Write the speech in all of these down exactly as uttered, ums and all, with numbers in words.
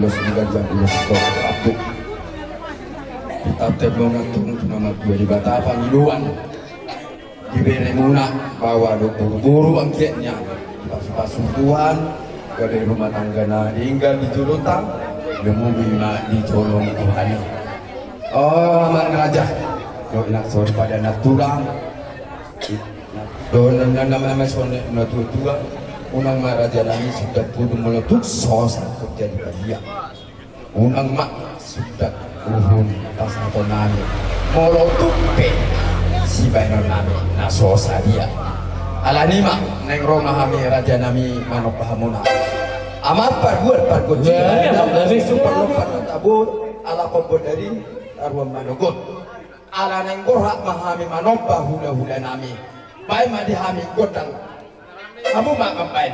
Ulos ni ganjang, ulos ni torop, ampun. Tatap tembongan tung tu na martua Debata pangidoan di beremuna, baoa do boruboru anggiat nian, pasupasu Tuhan, gabe rumah tangga na denggan di jolonta, gabe muli ma di jolo ni Tuhan i. O amang raja, dohot inang soripada na tulang, dohot na, na, na, na, na, na, na tuatua, unang ma raja nami suda pudun molo tung so sangkut jadi badia. Unang ma suda uhum pasahaton nami molo tung pe sibaenon nami na so sadia. Alani i ma naeng ro ma hami raja nami manomba hamuna. Amang pargual pargonsi, ya, ya, ya, ya, ya, parlompan na tabo, ala pombon dari taruan manogot. Ala naeng borhat ma hami manomba hulahula nami. Baen ma di hami gondang. Hamu ma mambaen.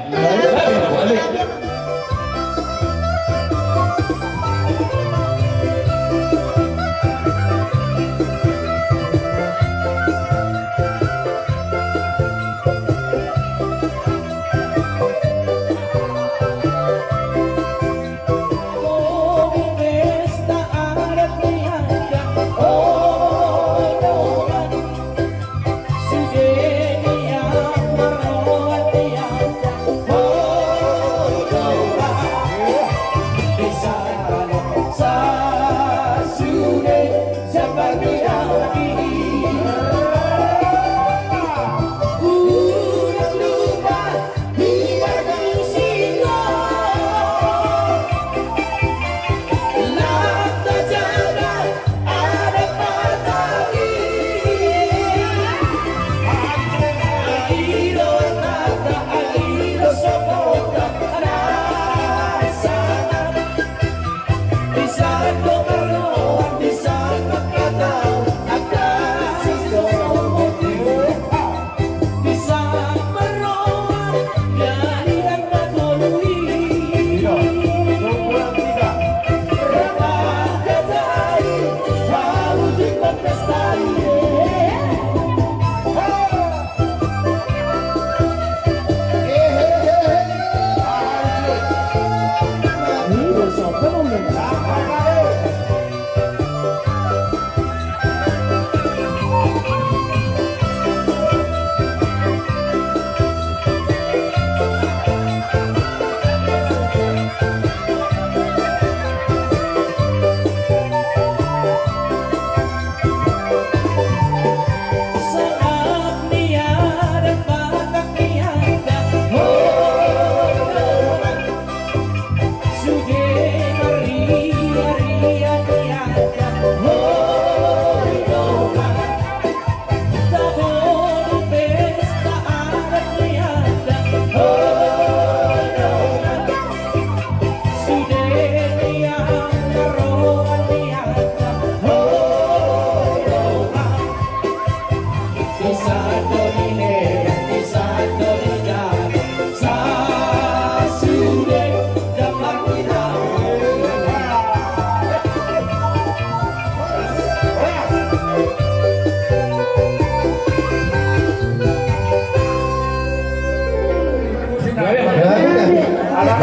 Ala,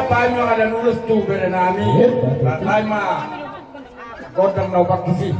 paima ada nulus tu bere nami. Paima. Gondang na opak tusi.